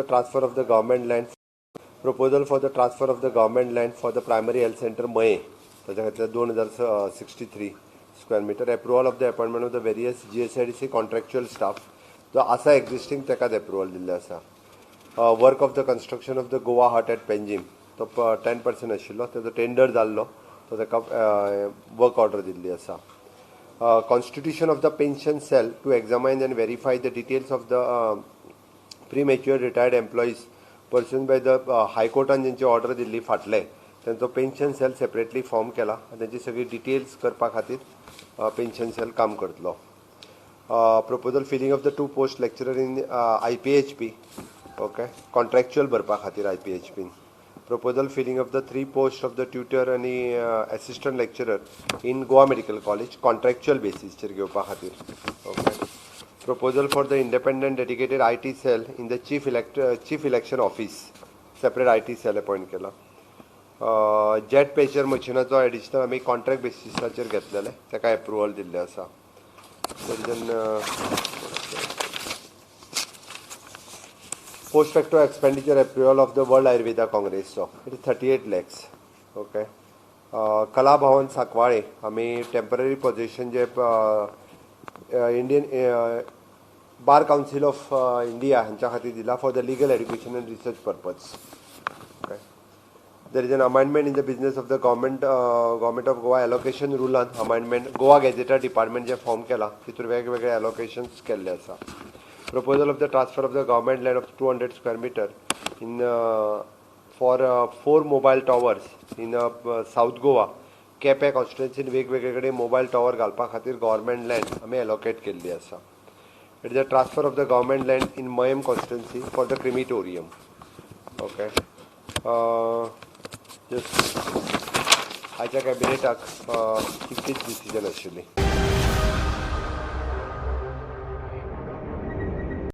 the transfer of the government land, proposal for the transfer of the government land for the primary health centre Mayem, ताच्या खातीर 2063 square meter. Approval of the appointment of the various GSIDC contractual staff, जो आसा existing ताकाच approval दिल्लें आसा. Work of the construction of the Goa Hut at Panjim, तो 10% आशिल्लो, ताजो टेंडर जाल्लो, तो ताका वर्क ऑर्डर दिल्ली आसा. Constitution of the pension cell to examine and verify the details of the premature retired employees pursuant by the हायकोर्टान जेंची order दिल्ली फाटले, तेंचो पेन्शन सेल सेपरेटली फॉर्म केला आनी तेंची सगळी डिटेल्स करपा खातीर पेन्शन सेल काम करतलो. Proposal filling of the two post lecturer in IPHP, okay, contractual भरपा खातीर I P H pin. Proposal filling of the three post of the tutor आनी assistant lecturer in Goa Medical College, contractual बेसीसचेर घेवपा खातीर, okay. Proposal for the independent dedicated IT cell in the Chief Election Office, separate IT cell appoint केला. Jet पेचर मशिनाचो additional आमी contract बेसिसाचेर घेतलेले, ताका approval दिल्लें आसा. Then post facto expenditure approval of the World Ayurveda काँग्रेसचो, it is 38 lakhs, okay. कला भवन सांकवाळे आमी temporary position J Indian Bar Council of India हांच्या खातीर दिला for the legal education and research purpose, okay. There is an amendment in the business of the Government of Goa allocation रुलान amendment, Goa gazetteer department J form केला तितून वेगवेगळे allocations केल्ले आसा. Proposal of the transfer of the government land of 200 square meter in for four mobile towers in South Goa, Quepem कॉन्स्टिट्युएन्सीन वेगवेगळे कडेन mobile tower घालपा खातीर government land आमी एलोकेट केल्ली आसा. It is a transfer of the government land in Mayem constituency for the crematorium, okay. Just आयच्या कॅबिनेटाक तितलीच decision आशिल्ली.